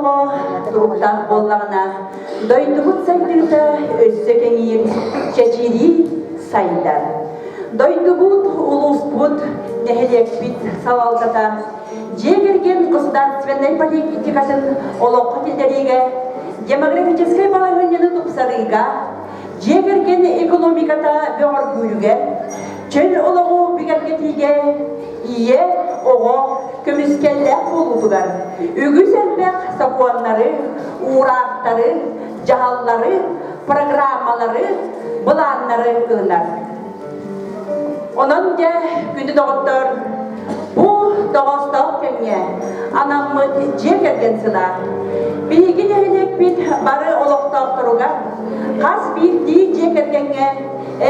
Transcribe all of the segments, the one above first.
олоҕо туруктаах буоллаҕына, дойдубут сайдыыта өссө кэҥиир, чэчирии сайдар. Дойдубут, улууспут, нэһилиэкпит салалтата дьиэ кэргэн государственнай политикатын олоххо киллэриигэ, демографическай балаһыанньаны тупсарыыга, дьиэ кэргэн экономиката бөҕөргүүрүгэр, чөл олоҕу бигэргэтиигэ ийэ, оҕо көмүскэллээх буолуутугар үгүс элбэх сокуоннары, уураахтары, дьаһаллары, программалары, былааннары ылынар. Онон дьэ, күндү доҕоттор, бу тоҕоостоох кэмҥэ анаммыт дьиэ кэргэн сыла биһиги нэһилиэкпит бары олохтоохторугар хас биирдии дьиэ кэргэҥҥэ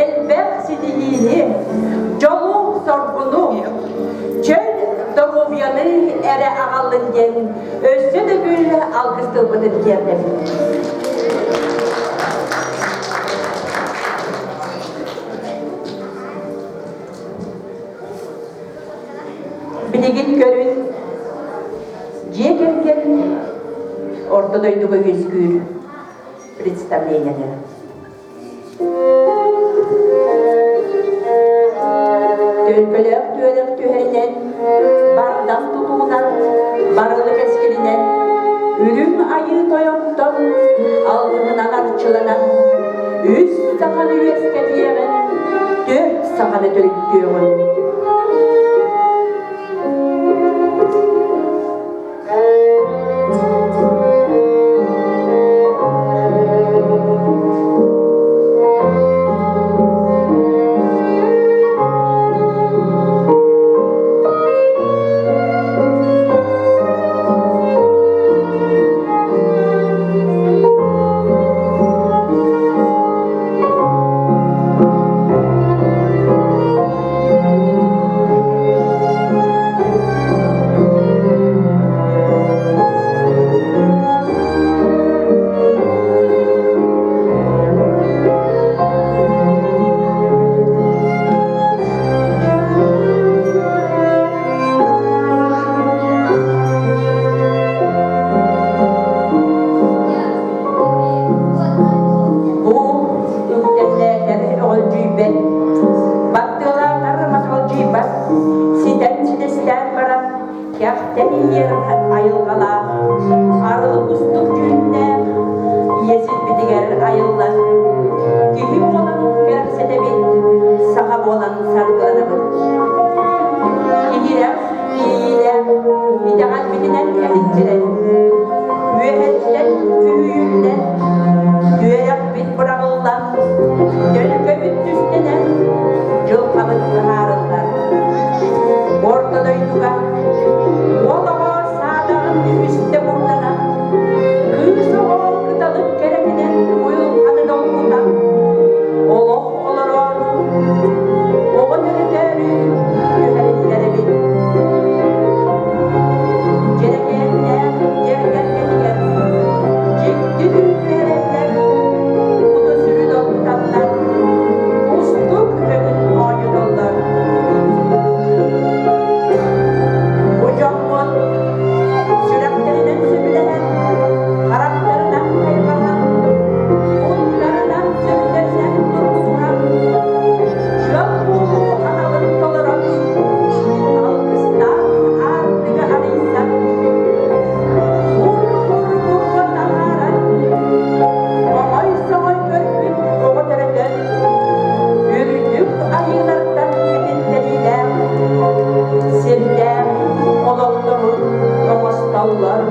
элбэх ситиһиини, дьолу-соргуну, чөл доруобуйаны эрэ аҕаллын диэн өссө төгүл алгыс тылбытын тиэрдэбит. Билигин көрүн, дьиэ кэргэн орто дойдуга үөскүүр представлениены. Төлкөлөөх түөрэх түһэринэн, бардам тутуунан, барылы кэскилинэн, үрүҥ айыы тойонтон алгыһынан арчыланан, үс саханы үөскэтиэҕин, түөрт саханы төрүттүөҕүн. Бу үктэллээтэр өҕөлдьүйбэт, баттыалаатар маталдьыйбат, ситэн ситистээн баран кэхтэн иһэр айылҕалаах, арылы кустук дьүһүннээх ийэ сирбитигэр айыллан, киһи буолан кэрэхсэтэбит, саха буолан саргыланабыт. Иһирэх иэйиилээх итэҕэлбитинэн эһиттирэн, үөһэттэн үһүйүллэн, үөрэхпит быраҕыллан, төлкөбүт түстэнэн, дьылҕабыт быһаарыллар. Орто дойдуга уол оҕо саадаҕын үстэ курданан, кыыс оҕо кыталык кэрэтинэн уйулҕаны долгутан, олох олороору, оҕо төрөтөөрү түһэриллэр эбит. Дьэрэкээннээх дьэргэлгэтигэр дьикти түһэрэллэр, куту-сүрү долгуталлар, кустук өҥүн оонньотоллор. Бу дьоммут сүрэхтэринэн сөбүлэһэн, харахтарынан хайҕаһан, куттарынан сүрдэринэн тургутуһан, ыал буолуу аналын толорон, алгыстаах аартыгы арыйсан, бур-бур-буруо таһааран, оҥой-соҥой көрбүт оҕо төрөтөн, үрдүк айыылартан этинтэриилээх, сирдээх олохторун оҥостоллор.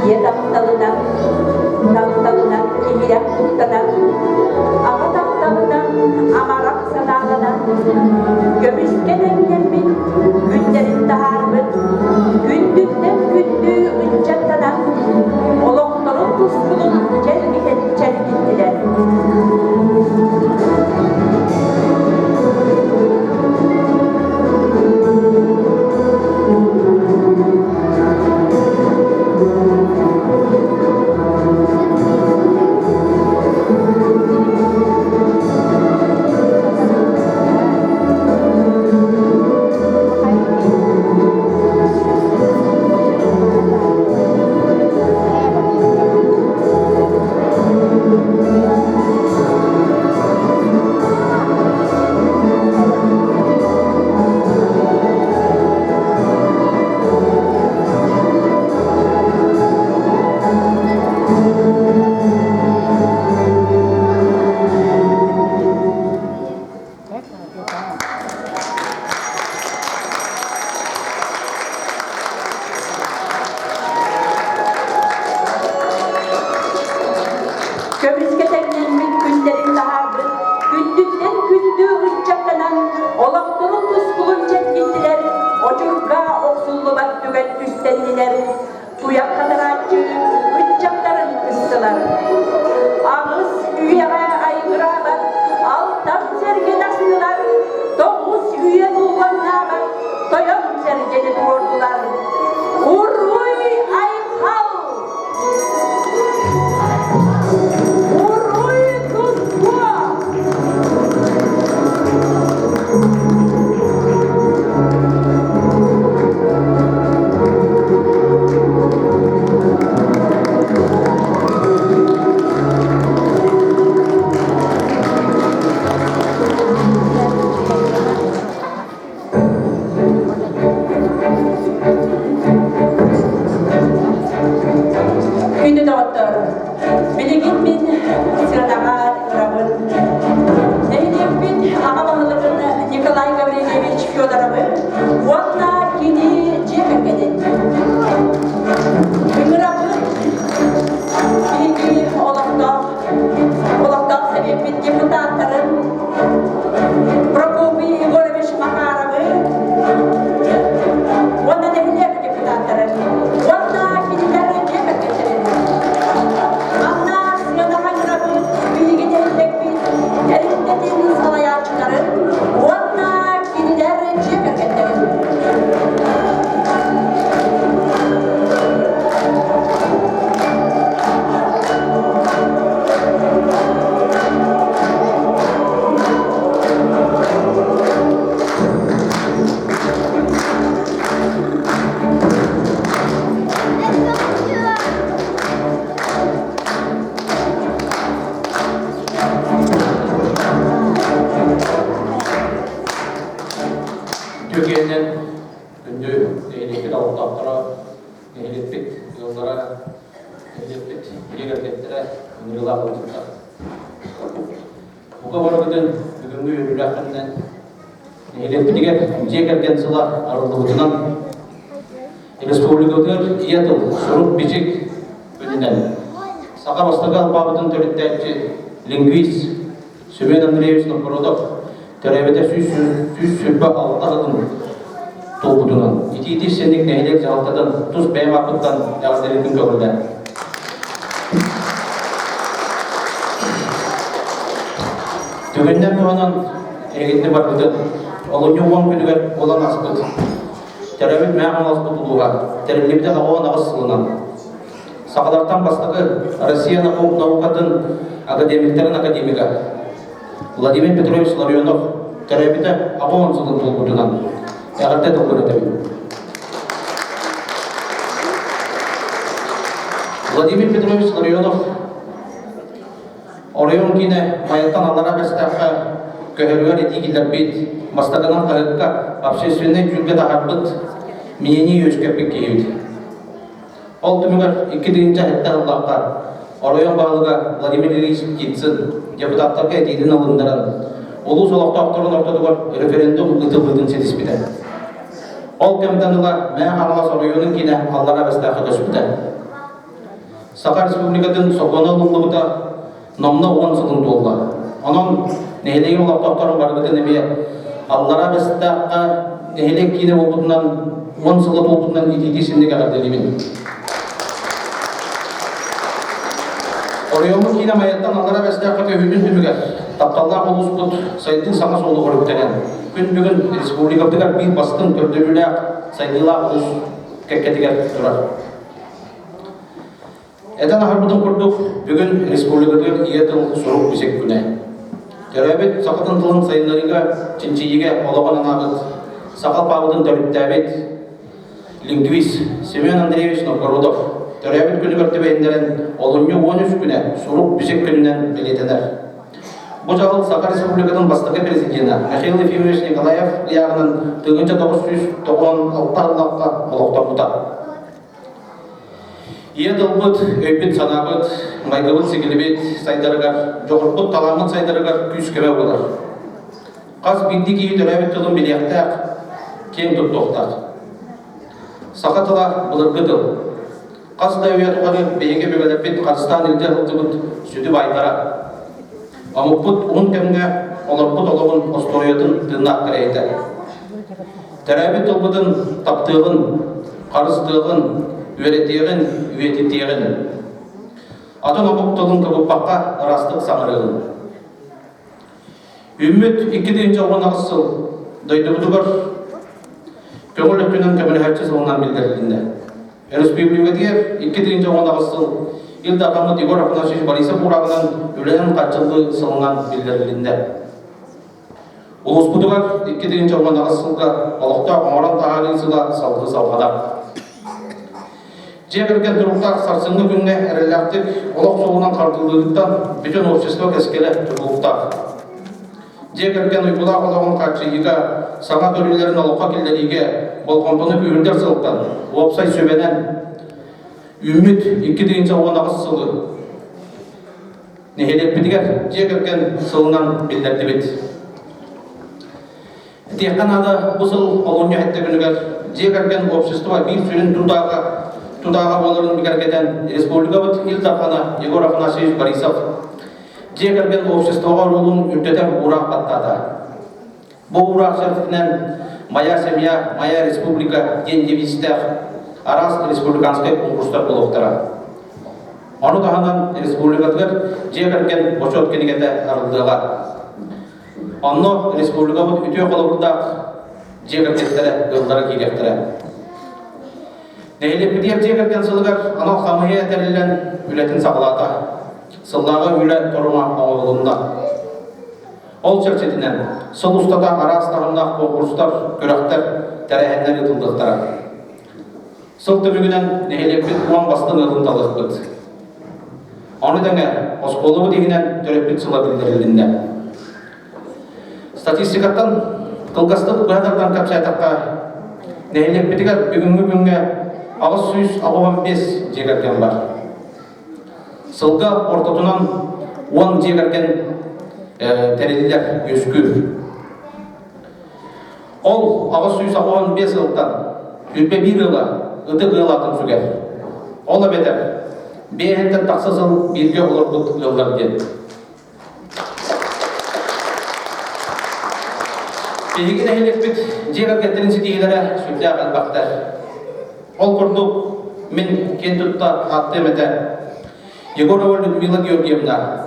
Ийэ тапталынан, ийэ тапталынан, тапталынан иһирэх куттанан, аҕа тапталынан амарах санааланан, көмүскэ тэҥнэммит күннэрин таһаарбыт, күндүттэн күндү ыччаттанан, олохторун тускулун чэлгитэн. чэлгиттилэр. Көмүскэ тэҥнэммит күннэрин таһаарбыт күндүттэн күндү ыччаттанан олохторун тускулун чэлгиттилэр, очурга охсуллубат түгэн түстэннилэр, туйах хатарааччы ыччаттарын ыстылар. Аҕыс үйэҕэ айгыраабат алтан сэргэни астылар, тоҕус үйэ туллаҥнаабат тойон сэргэни туруордулар. Уруй айхал! Уруй тускуа! Күндү доҕоттор, билигин мин сыанаҕа ырабын. Нэһилиэкпит аҕа баһылыгын Николай Гаврильевич Федоровы уонна кини дьиэ кэргэнин. Ыҥырабын биһиги олохтоох олохтоох сэбиэппит депутаттарын Прокопий Егорович Макаровы уонна нэһилиэк депутаттарын уонна кинилэр дьиэ кэргэттэрин. Манна сыанаҕа ыҥырабыт биһиги нэһилиэкпит тэрилтэтин салайааччыларын уонна кинилэр дьиэ кэргэттэрин. Түргэнинэн күндү нэһилиэкпит олохтоохторо, нэһилиэкпит ыаллара, нэһилиэкпит дьиэ кэргэттэрэ ыҥырыылаах ыалдьыттар. Бука барыбытын бүгүҥҥү үөрүүлээх күнүнэн нэһилиэкпитигэр дьиэ кэргэн сыла арыллыбытынан республикабытыгар ийэ тыл, сурук-бичик күнүнэн саха бастакы алпаабытын төрүттээччи лингвист Семен Андреевич Новгородов төрөөбүтэ 126 сылын туолбутунан итиитик сэнник нэһилиэк дьаһалтатын тус бэйэм ааппыттан эҕэрдэлиирбин көҕүлээн. Түгэннэр туһанан эһигитини барбытын олунньу уон күнүгэр буолан ааспыт төрөөбүт Мээх Хаҥаласпыт улууһа тэриллибитэ 98 сылынан Сахалартан бастакы Россия наукатын академиктарын академига Владимир Петрович Ларионов төрөөбүтэ 80 сылын туолбутунан эҕэрдэ тылбын этэбин. Владимир Петрович Ларионов оройуон киинэ Майаттан аллараа Бэстээххэ көһөрүгэр этии киллэрбит, бастакынан хаһыакка общественнай дьүүлгэ таһаарбыт мнение үөскэппит киһибит. Ол түмүгэр 2007 сыллаахха оройуон баһылыга Владимир Ильич Птицын депутаттарга этиитин ылыннаран, улуус олохтоохторун ортотугар референдум ыытыллыытын ситиспитэ. Ол кэмтэн ыла Мэҥэ Хаҥалас оройуонун киинэ Аллараа Бэстээххэ көспүтэ. Саха Республикатын сокуона ылыллыбыта номно 10 сылын туолла. Онон нэһилиэгин олохтоохторун барыбытын эмиэ Аллараа Бэстээххэ нэһилиэк киинэ буолбутунан 10 сыла туолбутунан итиитии синник эҕэрдэлиибин. Оройуоммут киинэ Майаттан аллара Бэстээххэ көһүүтүн түмүгэр тапталлаах улууспут сайдыы саҥа суолугар үктэнэн, күн бүгүн республикабытыгар биир бастыҥ көрдөрүүлээх сайдыылаах улуус кэккэтигэр турар. Этэн аһарбытым курдук, бүгүн республикатыгар ийэ тыл сурук бичик күнэ. Төрөөбүт сахатын тылын сайыннарыыга, чинчийиигэ олоҕун анаабыт, саха алпаабытын төрүттээбит лингвист Семен Андреевич Новгородов төрөөбүт күнүгэр түбэһиннэрэн олунньу 13 күнэ сурук-бичик күнүнэн бэлиэтэнэр. Бу дьаһал Саха Республикатын бастакы президенэ Михаил Ефимович Николаев ыйааҕынан 1996 сыллаахха олохтоммута. Ийэ тылбыт, өйбүт-санаабыт, майгыбыт-сигилибит сайдарыгар, дьоҕурбут, талааммыт сайдарыгар күүс-көмө буолар. Хас биирдии киһи төрөөбүт тылын билиэхтээх, киэҥ туттуохтаах. Саха тыла былыргы тыл. Хас да үйэ тухары биһиги өбүгэлэрбит харыстаан илдьэ сылдьыбыт сүдү баайдара. Омукпут уһун кэмҥэ олорбут олоҕун остуоруйатын тыыннаах кэрэһитэ. Төрөөбүт тылбытын таптыаҕын, харыстыаҕын, үөрэтиэҕин, үйэтитиэҕин. Атын омук тылын кыбыппакка ыраастык саҥарыаҕын. Үүммүт 2018 сыл дойдубутугар көҥүл өттүнэн көмөлөһөөччү сылынан биллэрилиннэ. Өрөспүүбүлүкэтигэр 2018 сыл Ил Дархаммыт Егор Афанасьевич Борисов уурааҕынан үлэнэн хааччыллыы сылынан биллэрилиннэ. Улууспутугар 2018 сылга олохтоох оҥорон таһаарыы сыла салгыы салҕанар. Дьиэ кэргэн туруктаах сарсыҥҥы күҥҥэ эрэллээхтик олох суолунан хардыылыырыттан бүтүн общество кэскилэ тутулуктаах. Дьиэ кэргэн уйгулаах олоҕун хааччыйыыга, саҥа көрүүлэрин олоххо киллэриигэ болҕомтону күүһүрдэр сылтан уопсай сүбэнэн үүммүт 2018 сылы нэһилиэкпитигэр дьиэ кэргэн сылынан биллэрдибит. Этиэххэ наада, бу сыл олунньу сэттэ күнүгэр дьиэ кэргэн общество биир сүрүн тутааҕа тутааҕа буоларын бигэргэтэн республикабыт Ил Дархана Егор Афанасьевич Борисов дьиэ кэргэн обществоҕа оруолун үрдэтэр уураах баттаата. Бу уураах чэрчитинэн «Моя семья, моя республика» диэн девизтээх араас республиканскай конкурстар буолуохтара. Ону таһынан республикатыгар дьиэ кэргэн бочуот кинигэтэ арыллыаҕа. Онно республикабыт үтүө холобурдаах дьиэ кэргэттэрэ ыаллара киириэхтэрэ. Нэһилиэкпитигэр дьиэ кэргэн сылыгар анал хамыыһыйа тэриллэн үлэтин саҕалаата. Сыллааҕы үлэ торума оҥоһулунна. Ол чэрчитинэн сыл устата араас таһымнаах конкурстар, күрэхтэр, тэрээһиннэр ыытыллыахтара. Сыл түмүгүнэн нэһилиэкпит уон бастыҥ ыалын талыахпыт. Ону тэҥэ оскуолабыт иһинэн төрөппүт сыла биллэрилиннэ. Статистикаттан кылгастык быһа тардан кэпсээтэххэ, нэһилиэкпитигэр бүгүҥҥү күҥҥэ 885 дьиэ кэргэн бар. Сылга ортотунан 10 дьиэ кэргэн тэриллэр, үөскүүр. Ол 885 сылтан 21 ыала ытык ыал аатын сүгэр. Ол эбэтэр биэһиттэн тахса сыл бииргэ олорбут ыаллар диэн. Биһиги нэһилиэкпит дьиэ кэргэттэрин ситиһиилэрэ сүрдээх элбэхтэр. Ол курдук, мин киэн тутта ааттыам этэ Егорова Людмила Георгиевна,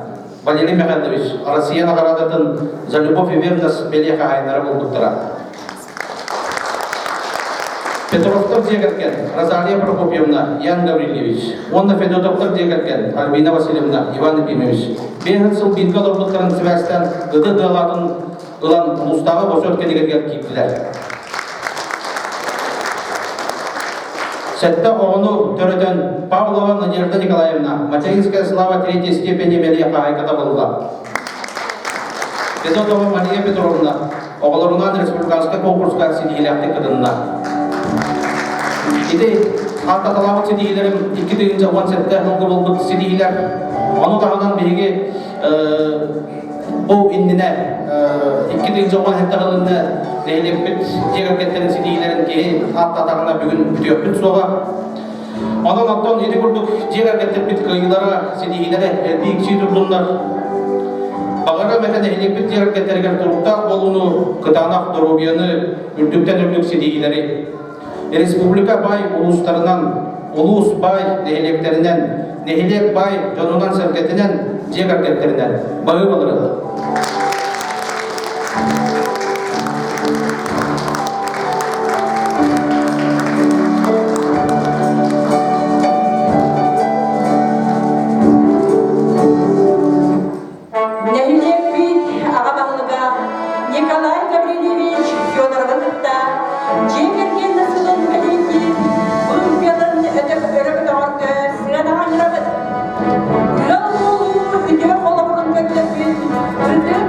Валерий Михайлович Россия наҕараадатын «За любовь и верность» бэлиэ хаһаайыннара буолбуттара. Петровтар дьиэ кэргэн Розалия Прокопьевна, Ян Гаврильевич уонна Федотовтар дьиэ кэргэн Альбина Васильевна, Иван Ефимович биэһин сыл бииргэ олорбуттарын сибээстээн ытык ыалаатын ылан улуустааҕы бочуот кэнигэригэр киирдилэр. Сэттэ оҕону төрөтөн Павлова Надежда Николаевна материнская слава третьей степени бэлиэ хаһаайката буолла. Федотова Мария Петровна оҕолорунаан республиканскай конкурска ситиһиилээхтик кытынна. Ити ааттаталаабыт ситиһиилэрим 2017 сылга буолбут ситиһиилэр. Ону таһынан биһиги Бу иннинэ 2017 ылынна нэһилиэкпит дьиэ кэргэттэрин ситиһиилэрин киһи ааттатаҕына бүгүн бүтүөхпүт суоҕа. Онон оттон ити курдук дьиэ кэргэттэрбит кыайыылара, ситиһиилэрэ элбии кичии турдуннар. Баҕарыам этэ нэһилиэкпит дьиэ кэргэттэригэр туруктаах буолууну, кытаанах доруобуйаны, үрдүктэн үрдүк ситиһиилэри. Республика баай улуустарынан, улуус баай нэһилиэктэринэн, нэһилиэк баай дьонунан-сэргэтинэн, дьиэ кэргэттэринэн баһыыбаларын. Нэһилиэкпит аҕа баһылыга Николай Гаврильевич Федоровы кытта дьиэ кэргэн сылын бэлиэтиир вымпелын өтөх өрө көтөҕөргө сыанаҕа ыҥырабыт. Ыал буолуу үтүө холобурун көрдөрбүт ытык.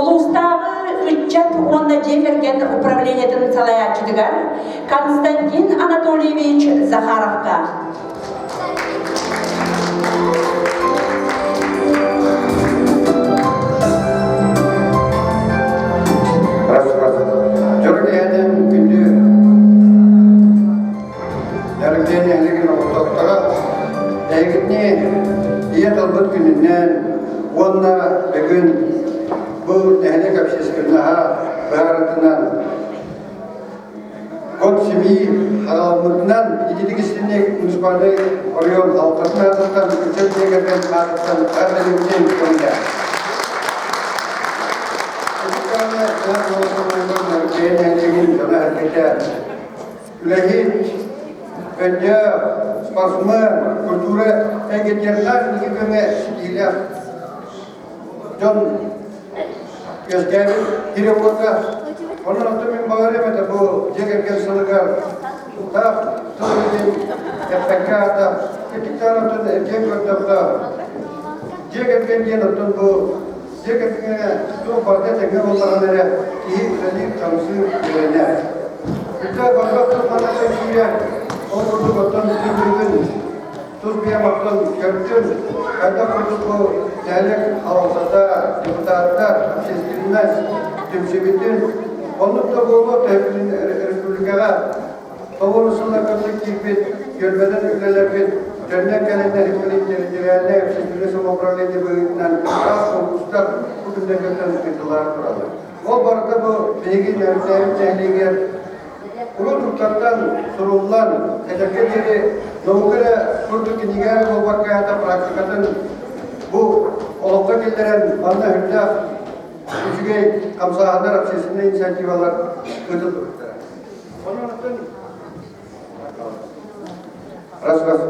Улуустааҕы ыччат уонна дьиэ кэргэн управлениетын салайааччытыгар Константин Анатольевич Захаровка. Раз, раз. Дьоро киһитин күндү Нөрүктэн нэһилигин олохтоохторо эһигини ийэ тылбыт күнүнэн уонна бүгүн бу нэһилиэк общественноһа быһаарытынан Год семьи хараламмытынан ититик истинник муниципальнай оройуон алтатын аатыттан ыччат дьиэ кэргэн аатыттан эҕэрдэлиибитин көҥүлэ. Нэһилиэгин дьоно-сэргэтэ үлэһит, өйдөөх, спортсмен, культура эйгэтиэрдээх инники күөҥҥэ ситиилээх дьон үөскээбит сирэ-уота. Онон оттон мин баҕарыам этэ бу дьиэ кэргэн сылыгар таах тыл илин эппэккэ аата кырдьыктаан оттон эргиэн көрдөххө дьиэ кэргэн диэн оттон бу Дьиэ кэргэҥҥэ туох барыта тэҥҥэ буоллаҕына эрэ киһи үлэлиир-хамсыыр үөрэнэр. Үтэ барбах тыл киирэр, ол курдук оттон бүгүн тус бэйэм оттон көрдүм, хайдах курдук бу нэһилиэк халалтата, депутаттар, общественность түмсүбүтүн, оннук да буолуо республикаҕа Толору сылларга киирбит түөлбэнэн үлэлэрбит төннөн кэлэннэр территориальнай общественное самоуправление быһыытынан араас конкурстар бу күннэргэ ыытыллаары тураллар. Ол барыта бу биһиги Нөмүктээбит нэһилиэгэр урут уктартан суруллан эдэргэ диэри наука эрэ курдук кинигэ эрэ буолбакка аата практикатын бу олоххо киллэрэн манна үрдээх үчүгэй хамсааһыннар общественнай инициативалар ыытыллыбыттара. Раз, раз.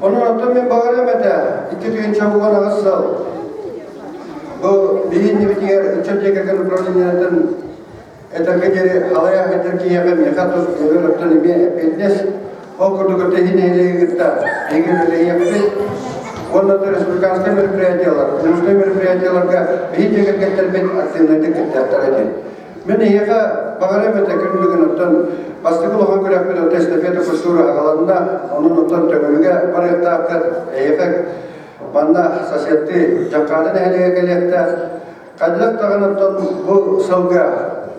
Онон оттон мин баҕарыам этэ, 2018 сыл бу биһиги ыччат дьиэ кэргэн управлениетын этэргэ диэри халайа этэр киһиэхэ миэхэ тус бэйэбэр оттон эмиэ эппиэтинэс. Ол курдук өттөһин нэһилиэги кытта биһиги үлэлэһиэхпит. Уонна республиканскай мероприятиялар, улуустай мероприятияларга биһиги дьиэ кэргэттэрбит активнайдык кыттыахтара этэ. Мин эһиэхэ баҕарыам этэ күн бүгүн оттон бастакы улахан күрэхпит оттон эстафета культура аҕаланна, онон оттон Төҥүлүгэ барыахтааххыт, эһиэхэ манна соседтыы Дьаҥхааны нэһилиэгэ кэлиэхтээх. Хайдах даҕаны оттон бу сылга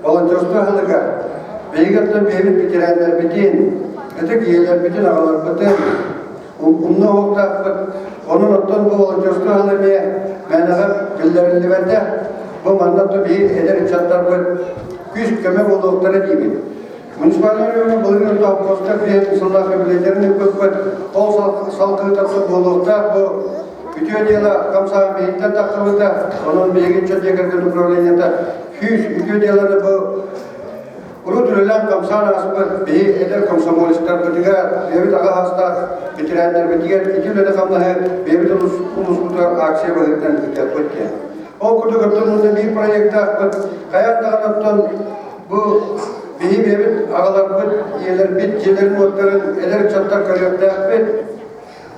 волонтерство сылыгар биһиги оттон бэйэбит ветераннарбытын, ытык ийэлэрбитин, аҕаларбытын умна уохтаахпыт. Онон оттон бу волонтерство сыла эмиэ мээнэҕэ биллэриллибэтэ. Бу манна то биһи эдэр ыччаттарбыт күүс-көмө буолуохтара диибит. Муниципальнай оройуоҥҥа былырыын холкуостар биһиги сыллаах үбүлүөйдэрин ыыппыппыт. Ол салгыы буолуохтаах бу үтүө дьыала хамсааһын биһиттэн тахсыбыта. Онон биһиги ыччат дьиэ кэргэн управлениета күүс үтүө дьыаланы бу Урут үлэлээн-хамсаан ааспыт биһи эдэр комсомолецтарбытыгар, бэйэбит аҕа саастаах ветераннарбытыгар ити үлэни-хамнаһы бэйэбит улууспутугар акция быһыытынан ыытыахпыт диэн. Ол курдук оттон уонна биир проектаахпыт хайаан даҕаны оттон бу биһи бэйэбит аҕаларбыт, ийэлэрбит дьиэлэрин-уоттарын эдэр ыччаттар көрүөхтээхпит.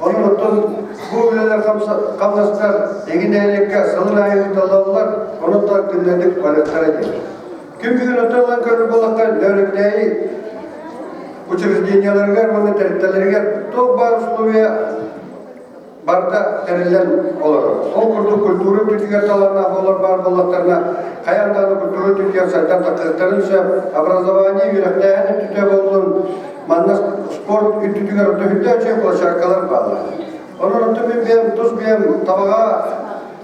Онон оттон бу үлэлэр хамнастар эҥин нэһилиэккэ сылын аайы ыыталлаллар, онон да күннэрдик барыахтара диэн. Күн бүгүн оттон ылан көрөр буоллахха, Нөөрүктээйи учреждениеларыгар уонна тэрилтэлэригэр туох баар условия барыта тэриллэн олорор. Ол курдук культура өттүтүгэр талааннаах олор баар буоллахтарына, хайаан даҕаны культура өттүтүгэр сайдан тахсыахтарын сөп, образование, үөрэхтээһин өттүтэ буоллун, манна спорт өттүтүгэр өттүһүттэ үчүгэй площадкалар бааллар. Онон оттон мин бэйэм тус бэйэм табаҕа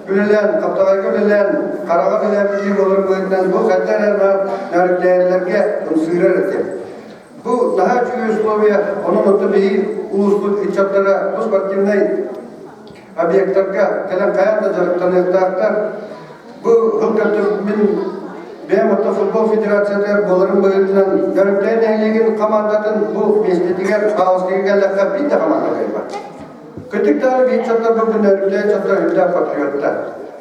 үлэлээн, хаптаҕайга үлэлээн, хараҕа үлэлээбит киһи буолар быһыытынан бу хайда эрэ наар нөөрүктээйилэргэ ымсыырар этим. Бу наһаа үчүгэй условия, онон оттон биһиги улууспут ыччаттара бу спортивнай объектарга кэлэн хайаан да дьарыктаныахтаахтар. Бу сыл мин бэйэм оттон футбол федерациятыгар буоларым быһыытынан Нөрүктээн нэһилиэгин хамаандатын бу миэстэтигэр Павловскайга кэллэххэ биир да хамаанда кыайбат. Кытык даҕаны биир чаттарбыт Нөрүктээн чаттар үрдээх патриоттар.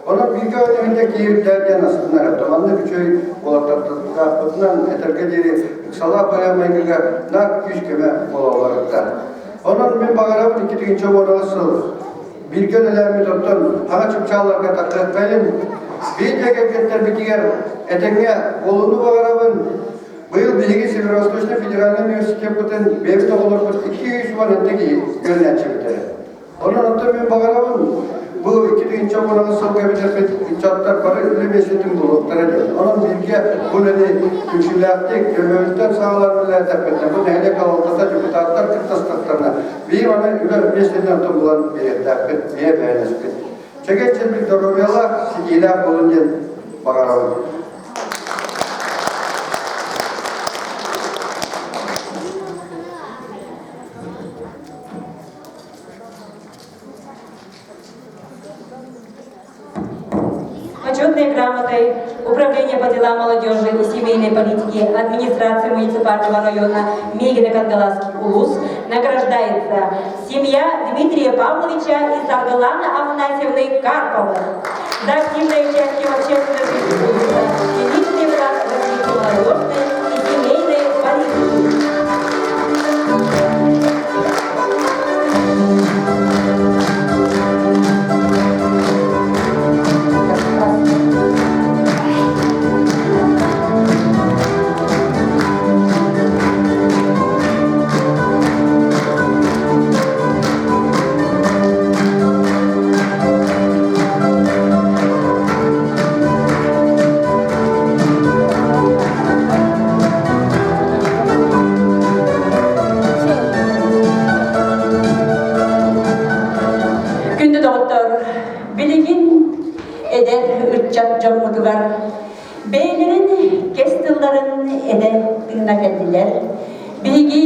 Онон бииргэ ойньоһунда киирдээх диэн астынар этим. Маннык үчүгэй уолаттардаахпытынан этэргэ диэри ыксалаах быһа майгыга наар күүс-көмө буолалларыттан. Онон мин баҕарабын 2010 сыл бииргэ үлэлээммит оттон хаҥа чыпчаалларга тахсыаххайын. Биир дьиэ кэргэттэрбитигэр этэҥҥэ буолууну баҕарабын. Быйыл биһиги Северо-Восточный федеральнай университеппытын бэйэбит оҕолорбут 217 киһи үөрэнээччибитэ. Онон оттон мин баҕарабын, бу 2010 сылга бүтэрбит ыччаттар бары үлэ миэстэтин булуохтара диэн. Онон бииргэ бу үлэни түмсүүлээхтик, көмөбүттэн саҕалаан үлэлээтэхпитинэ, бу нэһилиэк салалтата, депутаттар кыттыстахтарына, биир аны үлэ миэстэтин оттон булан биэриэхтээхпит, биэ бэйэлэспит. Чэгэ-чэбик доруобуйалаах, ситиилээх буолун диэн баҕарабын. Почетной грамотой Управления по делам молодежи и семейной политики администрации муниципального района Мегино-Кангаласский Улус награждается семья Дмитрия Павловича и Саргалана Афанасьевны Карповых за активное участие в общественной жизни Улуса и личный вклад в развитие молодежной и семейной политики. Күндү доҕоттор, билигин эдэр ыччат дьоммутугар бэйэлэрин кэс тылларын эдэр тыына кэллилэр. Биһиги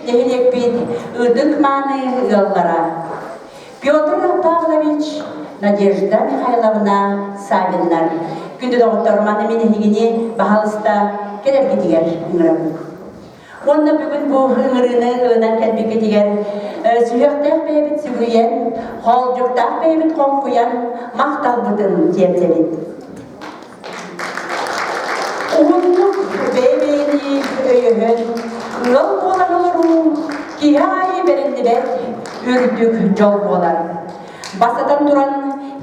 нэһилиэкпит ытык-мааны ыаллара Петр Павлович, Надежда Михайловна Савиннар. Күндү доҕоттор, маны мин эһигини баһаалыста кэлэргитигэр ыҥырабын. Уонна бүгүн бу ыҥырыыны ылынан кэлбиккитигэр сүһүөхтээх бэйэбит сүгүрүйэн, хоолдьуктаах бэйэбит хоҥкуйан махталбытын тиэрдэбит. Уһуннук бэйэ-бэйэни өйөһөн, ыал буолан олоруу киһи аайы бэриллибэт үрдүк дьол буолар. Бастатан туран,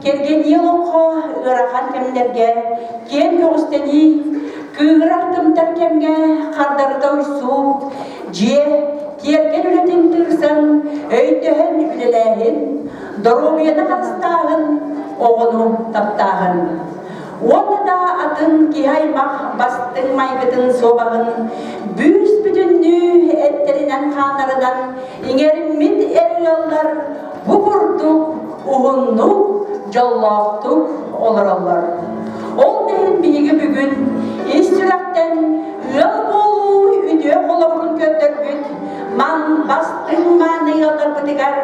кэргэнии олоххо ыарахан кэмнэргэ киэҥ көҕүстэнии, кыыһырар тымтар кэмҥэ хардарыта уйсуу, дьиэ, тиэргэн үлэтин тыырсан, өйдөһөн үлэлээһин, доруобуйаны харыстааһын, оҕону таптааһын. Уонна да атын киһи аймах бастыҥ майгытын суобаһын бүүс бүтүннүү эттэринэн-хааннарынан иҥэриммит эр ыаллар бу курдук уһуннук, дьоллоохтук олороллор. Ол да иһин биһиги бүгүн ис сүрэхтэн ыал буолуу үтүө холобурун көрдөрбүт ман бастыҥ мааны ыалларбытыгар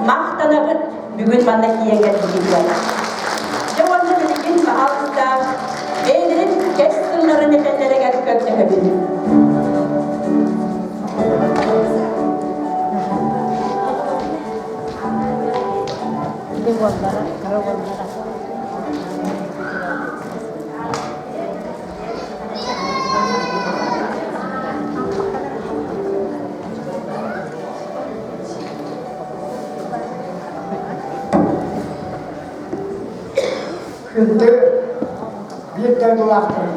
махтанабыт бүгүн манна тиийэн кэлбитигэр. Дьэ уонна билигин баһаалыста бэйэлэрин кэс тылларын этэллэригэр көрдөһөбүн. Күндү биир дойдулаахтарым,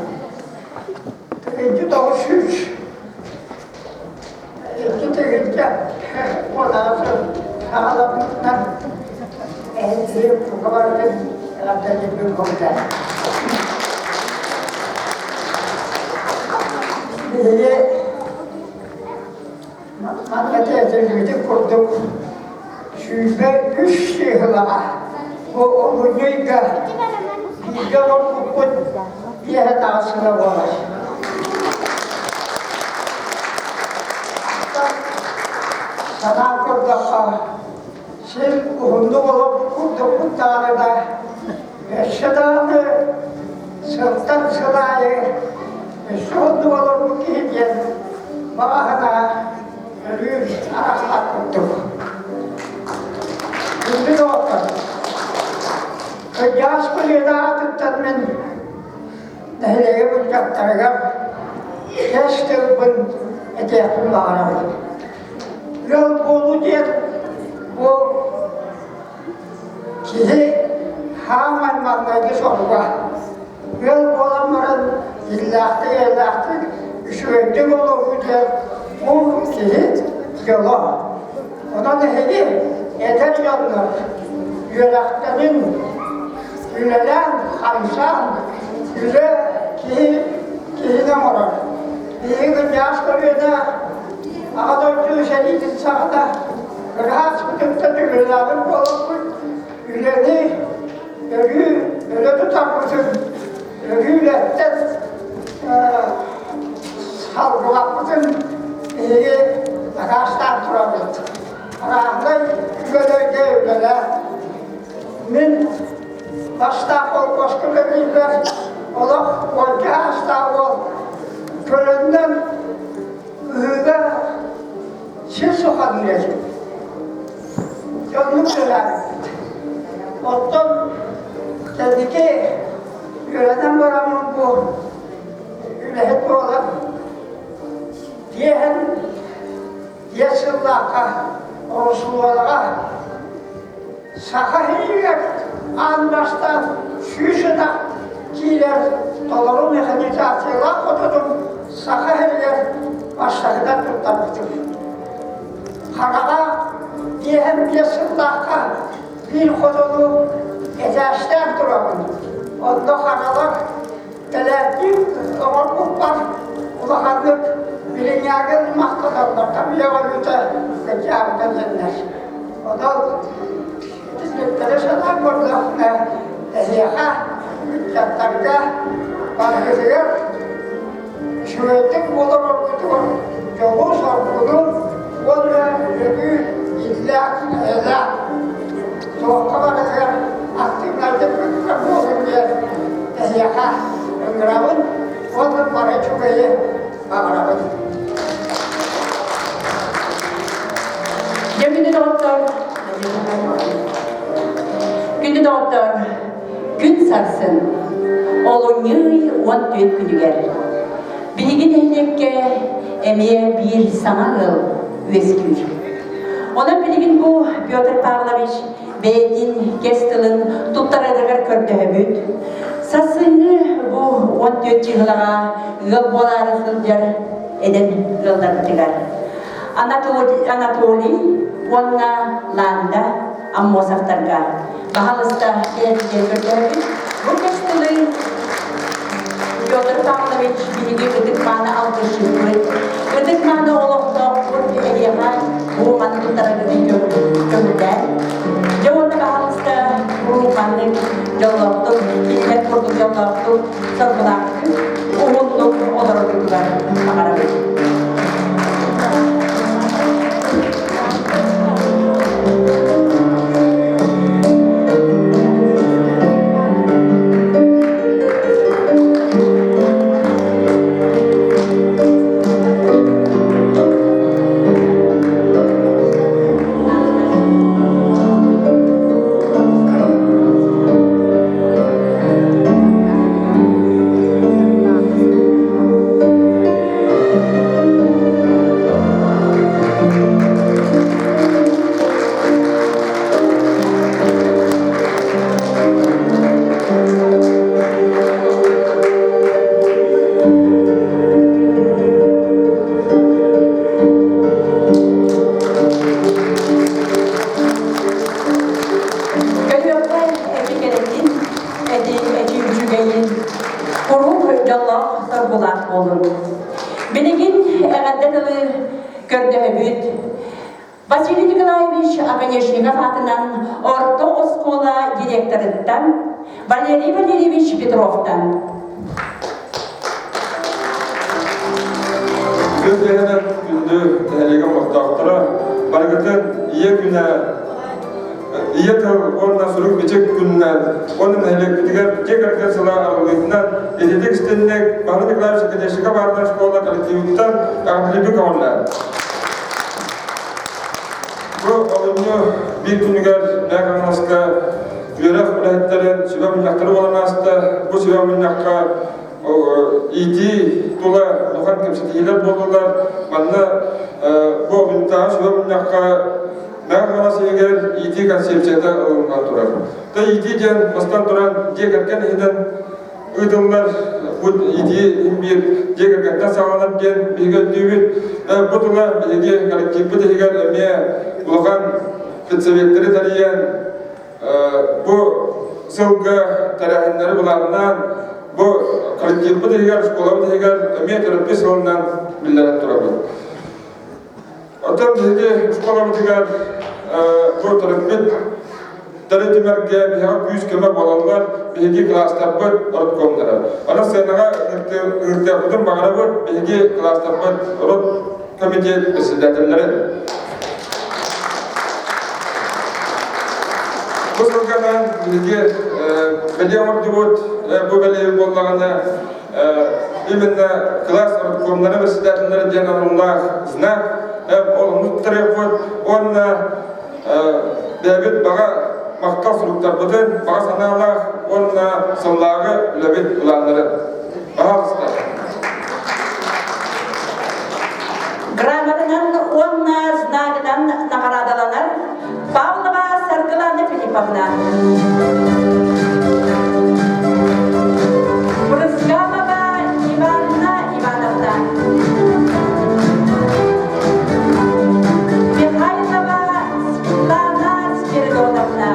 1900 2 уолаҕа саҕаламмытынан эһиги бука барытын эҕэрдэлиирбин көҕүлээн. Биһиги Манна этиллибитин курдук, 23 сыыһылаҕа бу олунньу ыйга бииргэ олорбуппут биэһэ таҕысына буолар. Санаан көрдөххө, син уһуннук олорбут курдукпут даҕаны да, өссө даҕаны сылтан сыл аайы өссө уһуннук олорбут киһи диэн баҕа санаа өрүү арахсар курдук. Күндү доҕоттор, кырдьаҕас көлүөнэ аатыттан мин нэһилиэгим ыччаттарыгар кэс тылбын этиэхпин баҕарабын. Ыал буолуу диэн бу киһи хааман маҥнайгы соруга. Ыал буолан баран иллээхтик-эйэлээхтик, үчүгэйдик олоруу диэн бу киһи дьоло. Онон эһиги эдэр дьоннор үөрэхтэрин үлэлээн, хамсаан, үлэ киһи киһини оҥорор. Биһиги кырдьаҕас көлүөнэ Аҕа дойду сэриитин саҕана ыраас кытыттан үлэлээбит буоламмыт, үлэни өрүү өрө тутарбытын, өрүү үлэттэн салгылаппытын биһиги дакаастаан турабыт. Арааһынай үлэлэргэ үлэлээн мин бастаах холкуоска үлэлиирбэр олох уонча саастаах уол көлөннөн ыһыыга сир суханыыр этим. Дьоннук үлэлээбиппит. Оттон кэнники үөрэнэн бараммын бу үлэһит буолан тиэһэн диэс сыллаахха Оросуулаҕа Саха сиригэр аан бастаан 100 ынах киирэр толору механизациялаах хотонун Саха сиригэр бастакынан туттарбытым. Хараҕа 55 сыллаахха биир хотону этээстээн турабын. Онно ханалар кэлээттиин оҥорбуппар улаханнык билиҥҥээги махтаналлар тамыйа өлүүтэ кырдьаабыта диэннэр. Онон итинниктэри санаан көрдөхпүнэ, эһиэхэ, ыччаттарга барыгытыгар үчүгэйдик олороргутугар дьолу-соргуну уонна өрүү иллээх, эйэлээх туохха барытыгар активнайдык кыттар буолуҥ диэн эһиэхэ ыҥырабын уонна бары үчүгэйи баҕарабын. Дьэ, күндү доҕоттор, күндү доҕоттор, күн сарсын, олунньу 14 күнүгэр биһиги нэһилиэккэ эмиэ биир саҥа ыал үөскүүр. Онон билигин бу Петр Павлович бэйэтин кэс тылын туттарарыгар көрдөһөбүт. Сарсыҥҥы бу 14 чыһылаҕа ыал буолаары сылдьар эдэр ыалларбытыгар Анатолий уонна Ланда Аммосовтарга баһалыста кэлэригэр көрдөһөбүт. Бу кэс тылы Петр Павлович биһиги ытык-мааны алгысчыппыт, ытык-мааны олохтоохпут эһиэхэ бу маны туттараргытын көҥүллээн. Дьэ уонна баһалыста куруук маннык дьоллоохтук, кинилэр курдук дьоллоохтук, соргулаахтык, уһуннук олороргутугар баҕарабыт. Көрүөххэ эпикэрэтин, эти эти үчүгэйин, куруук дьоллоох соргулаах буолун. Билигин эҕэрдэ тылы көрдөһөбүт. Василий Николаевич Оконешников аатынан орто оскуола директорыттан Валерий Валерьевич Петровтан. Күн кэһэнэн күндү нэһилиэгэ олохтоохторо барыгытын Ийэ күнэ Ийэ тыл уонна сурук-бичик күнүнэн уонна нэһилиэкпитигэр дьиэ кэргэн сыла арыллыытынан ититик истинник Павел Николаевич Оконешников аатынан школа коллективыттан эҕэрдэлиирбин көҕүлээн. Бу олунньу биир күнүгэр Мэҥэ Хаҥаласка үөрэх үлэһиттэрин сүбэ мунньахтара буолан ааста. Бу сүбэ мунньахха иитии тула улахан кэпсэтиилэр буоллулар. Манна бу олунньутааҕы сүбэ мунньахха Мэҥэ Хаҥалас иһигэр иитии концепцията ылыллан турар. Та иитии диэн бастан туран дьиэ кэргэн иһинэн ыытыллар бу итии биир дьиэ кэргэттэн саҕаланар диэн биһиги өйдүүбүт. Бу тула биһиги коллективпыт иһигэр эмиэ улахан педсоветтэри тэрийэн бу сылга тэрээһиннэри былааннаан бу коллективпыт иһигэр, школабыт иһигэр эмиэ төрөппүт сылынан биллэрэн турабыт. Оттон биһиги школабытыгар бу төрөппүт тэритимэргэ биһиэхэ күүс-көмө буолаллар, биһиги кылаастарбыт родкомнара. Онон сценаҕа ыҥыртыахпытын баҕарабыт, биһиги кылаастарбыт род комитет председателлэрин. Бу сылганан биһиги бэлиэ оҥордубут, бу бэлиэ буоллаҕына именно класс родкомнары председателлэрэ диэн аналлаах знак ол оннуктарыахпыт уонна бэйэбит баҕа махтал суруктарбытын баҕа санаалаах уонна сыллааҕы үлэбит былааннарын. Пожалуйста. Грамотанан уонна знагынан наҕараадаланар Павлова Саргылана Филипповна. Брызгалова Иванна Ивановна. Михайлова Светлана Спиридоновна.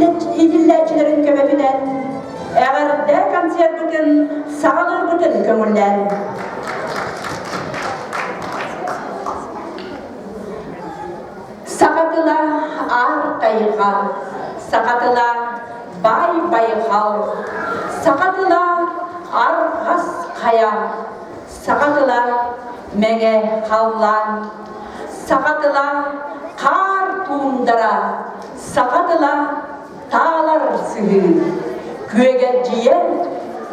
иитиллээччилэрин көмөтүнэн эҕэрдэ концерпытын саҕалыырбытын көҥүллээн. Саха тыла аар тайҕа, саха тыла баай байҕал, саха тыла арҕас хайа, саха тыла мэҥэ халлаан, саха тыла хаар туундара, саха тыла таалар сыһыы, күөгэлдьийэр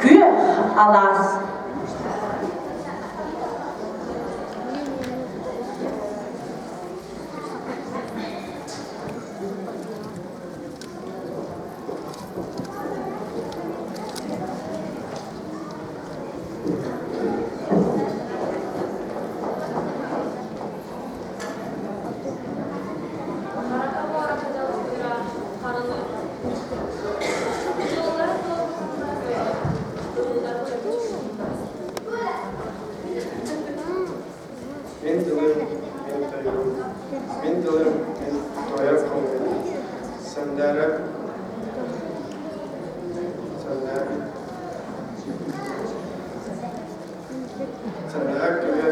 күөх алаас. Мин тылым, мин тойугум, мин тылым, мин туойар хомуйум. Сандаара, Сандаара, Сандаара күлэ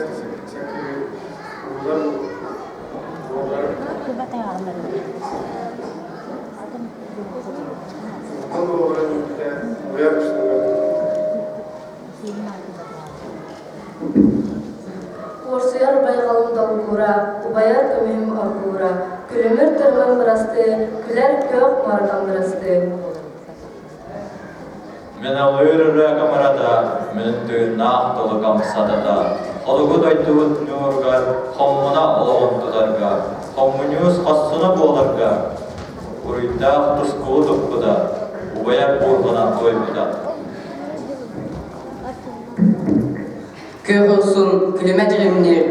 сакыы уулар уолар Улан уоларын үктэ уйар устугар. Уорсуйар байҕалым долгуура, убайар көмүһүм оргуура, күлүмүр тыргым бырастыы, күлэр күөх муоратам бырастыы. Мин алыыр ырыа камарата, мин тыыннаах толукам сатата, Хотугу дойдубут ньууругар хоммуна олоҕун тутарга, хоммуньуус хорсуна буоларга, уруйдаах тускулу туппута, убайар буурҕанан туойбута. Күөх урсун күлүмэ дьиримниир,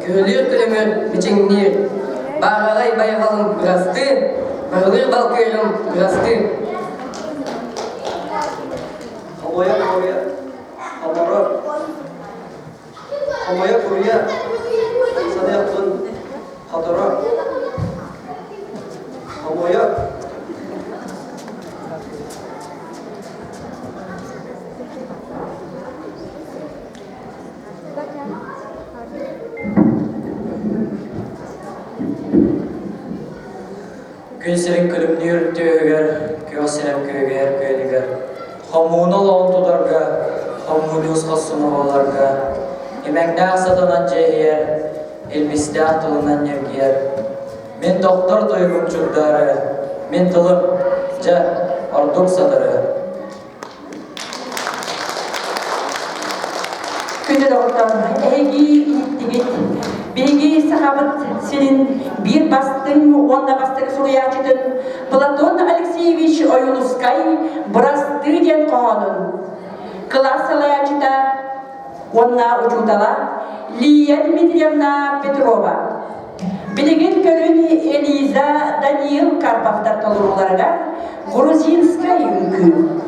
күһүлүүр күлүмүр мичиҥниир, баараҕай байҕалым бырастыы, барылыыр балкыырым бырастыы. Хомойо хомойо хоморо хомойо куруйа саныахпын хоторо хомойо Күн сирин күлүмнүүр түөһүгэр, күөх сирэм күөгэйэр күөнүгэр, хомууна олоҕун тутарга, хоммуньуус хорсуна буоларга, имэҥнээх сатанан дьиэһийэр, илбистээх тылынан ньиргийэр. Мин тохтор тойугум чугдаары, мин тылым, дьэ, ордук сатары. Күндү доҕоттор, эһиги иһиттигит. Биһиги Сахабыт сирин биир бастыҥ уонна бастакы суруйааччытын Платон Алексеевич Ойуунускай «Бырастыы» диэн хоһоонун кылаас салайааччыта уонна учуутала Лия Дмитриевна Петрова Билигин көрүн Элиза Даниил Карповтар толорууларыгар грузинскай үҥкүү.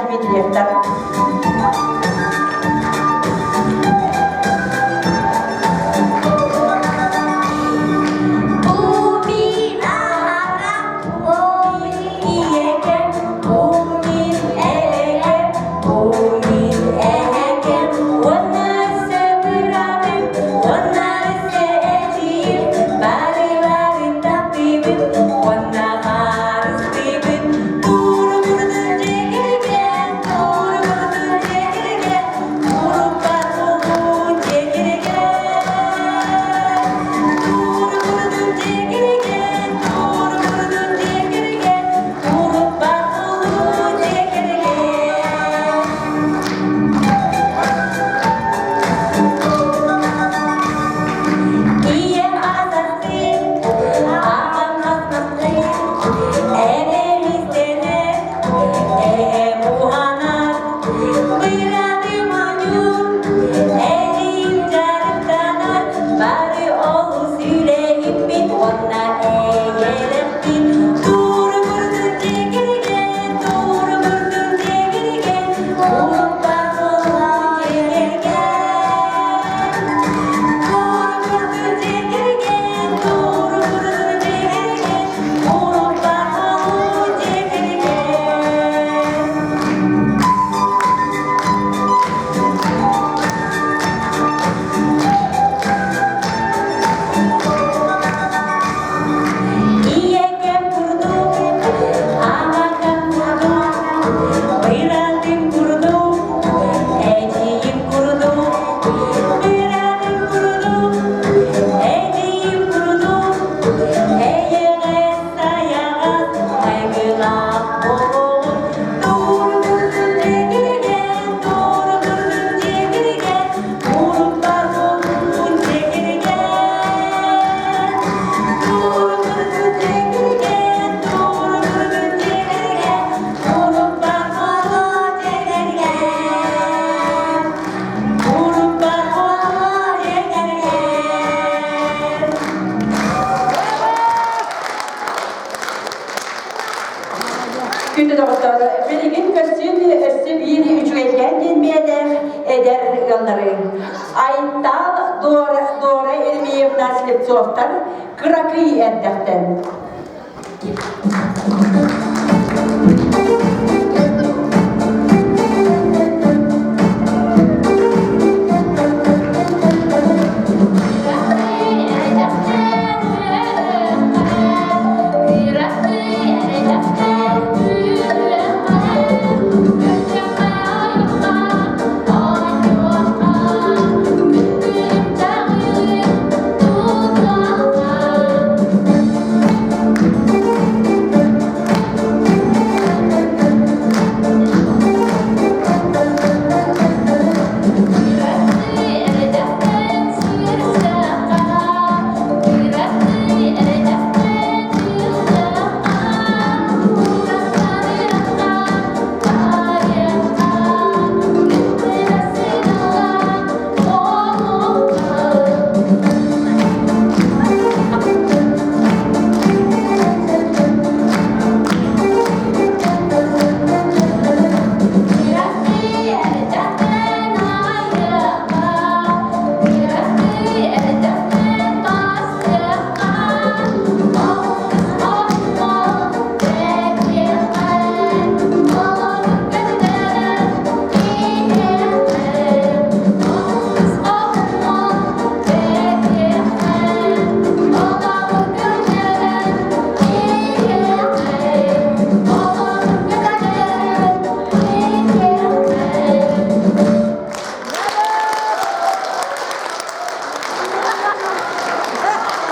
Дмитриевтар. Күндү доҕоттор, билигин көстүүн өссө биир үчүгэйкээн диэн биэлээх эдэр ыаллары Айтал Дора, Дора Еремеевна Слепцовтар кыракый эрдэхтэн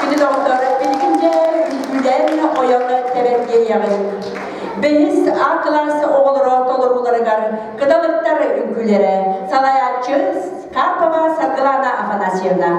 Күндү доҕоттор, билигин дьэ үҥкүүлээн ойон тэбэн биэриэҕиҥ. Бэһис А кылаас оҕолоро толорууларыгар кыталыктар үҥкүүлэрэ салайааччы Карпова Саргылана Афанасьевна.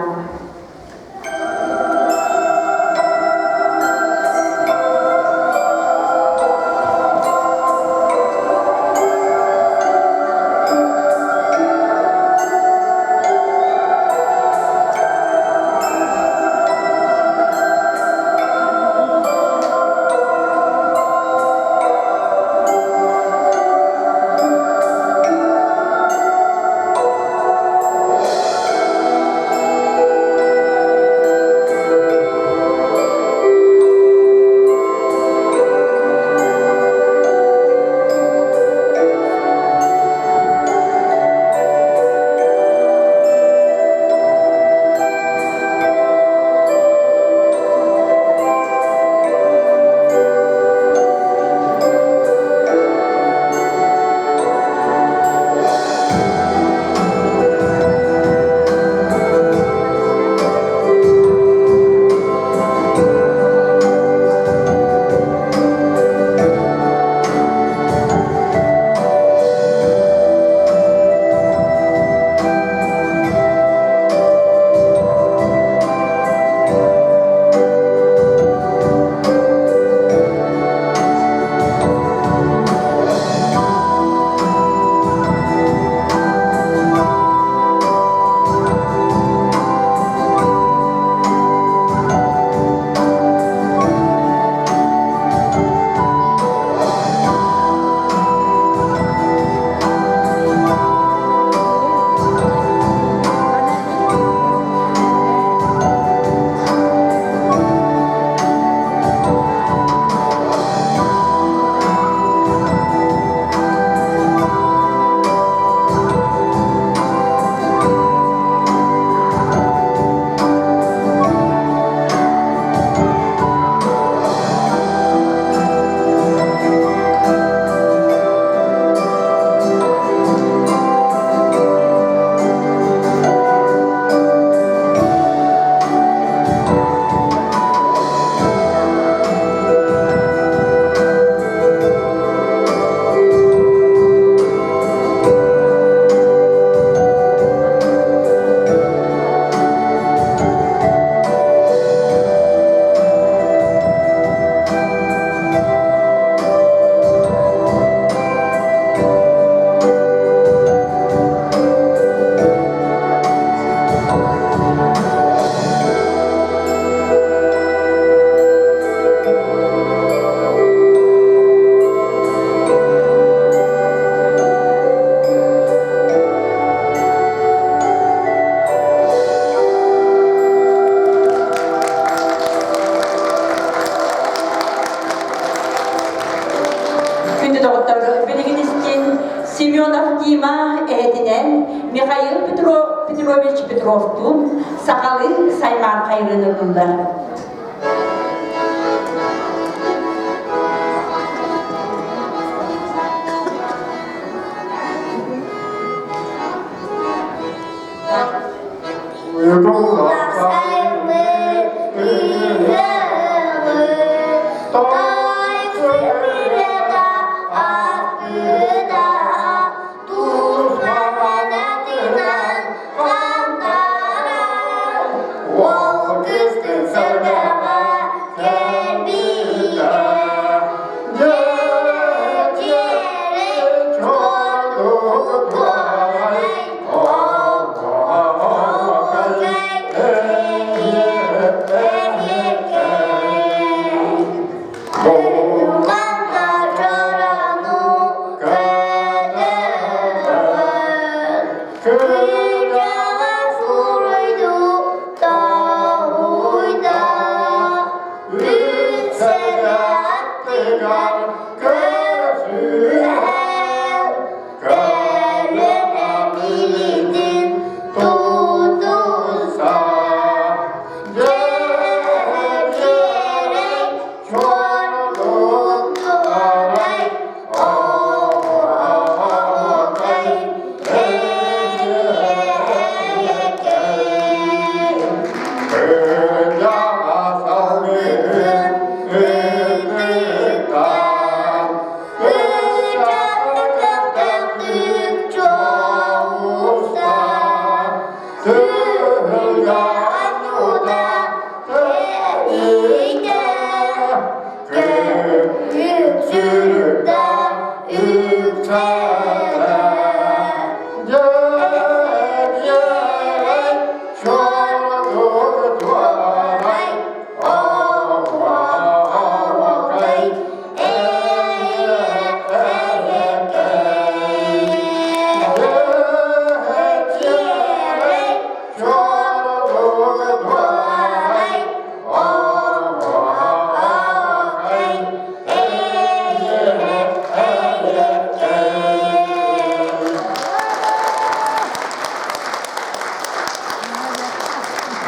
Семенов Дима эһэтинэн Михаил Петрович Петровтуун сахалыы саймаан хайрыын ыллылар.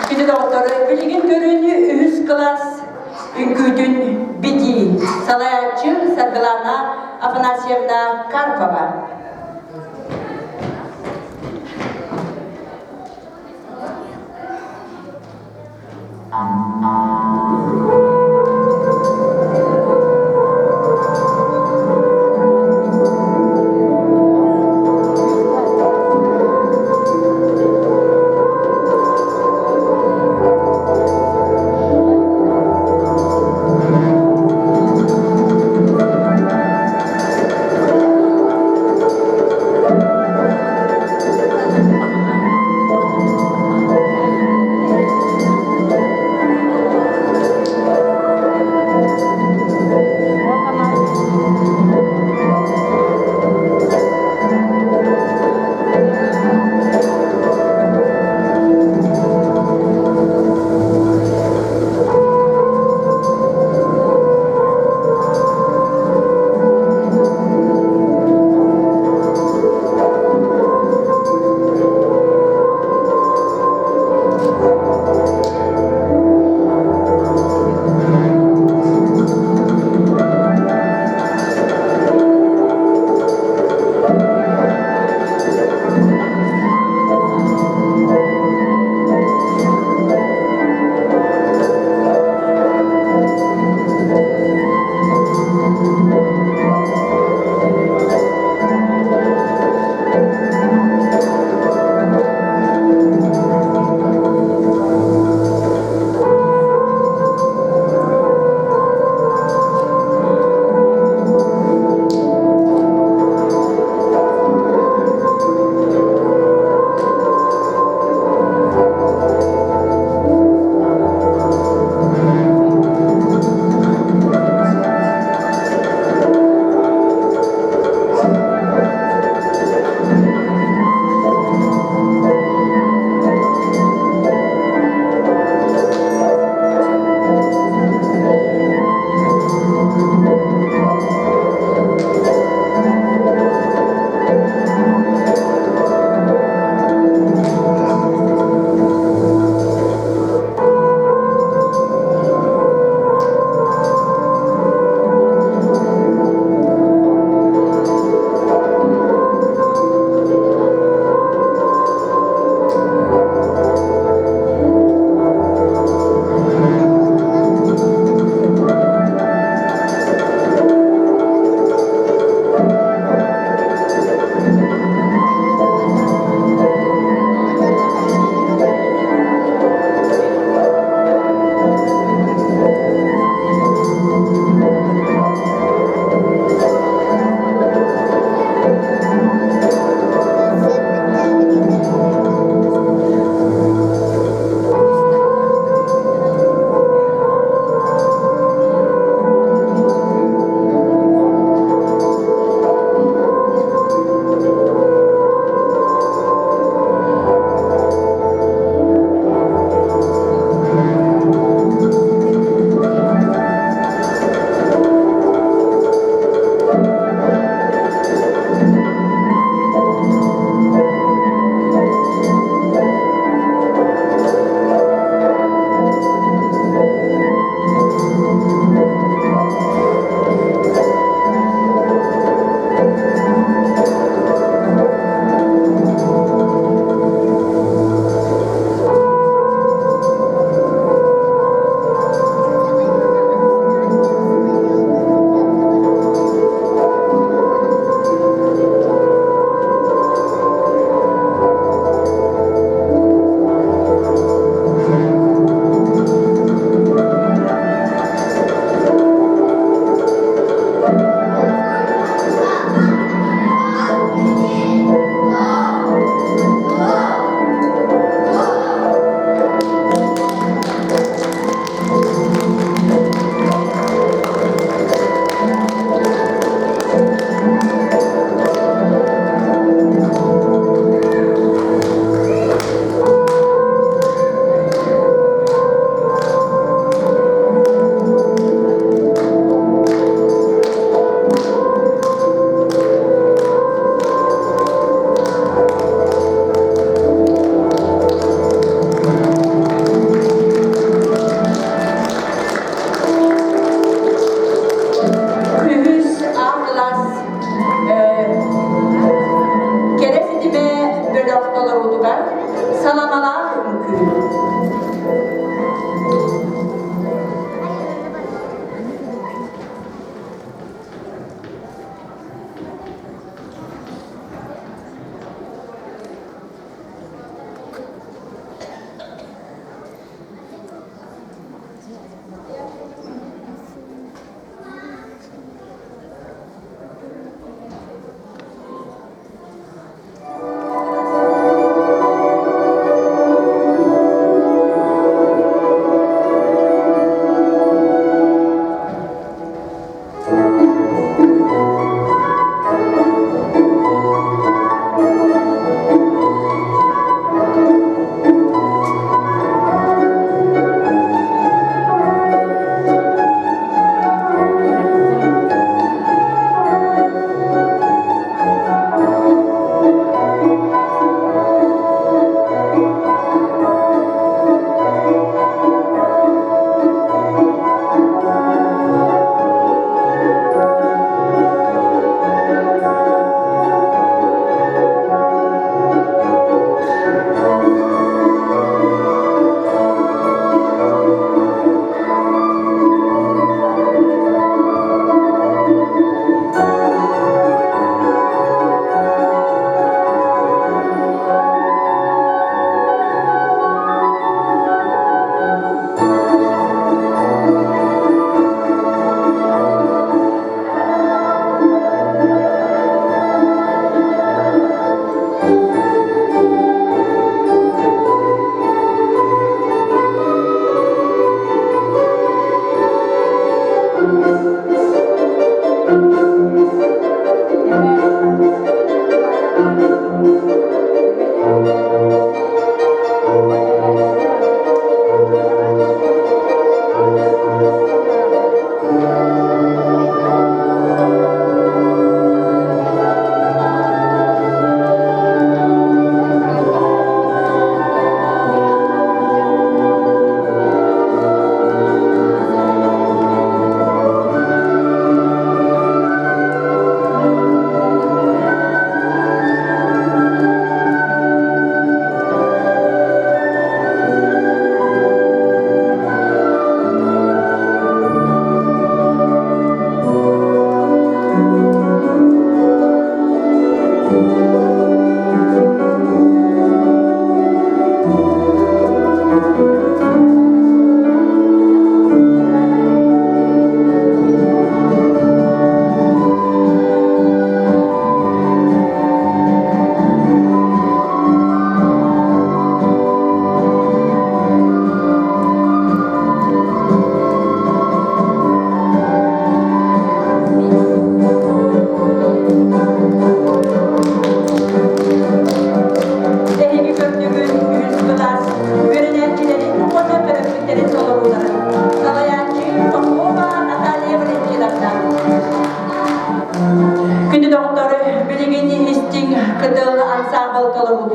Күндү доҕоттору, билигин көрүүнү үһүс кылаас үҥкүүтүн битии салайааччы Саргылана Афанасьевна Карпова.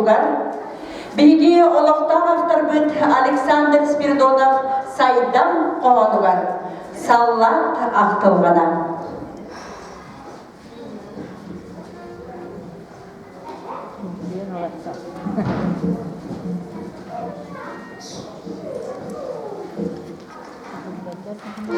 туойуутугар биһиги олохтоох авторбыт Александр Спиридонов Сайдам хоһоонугар Саллаат ахтылҕана.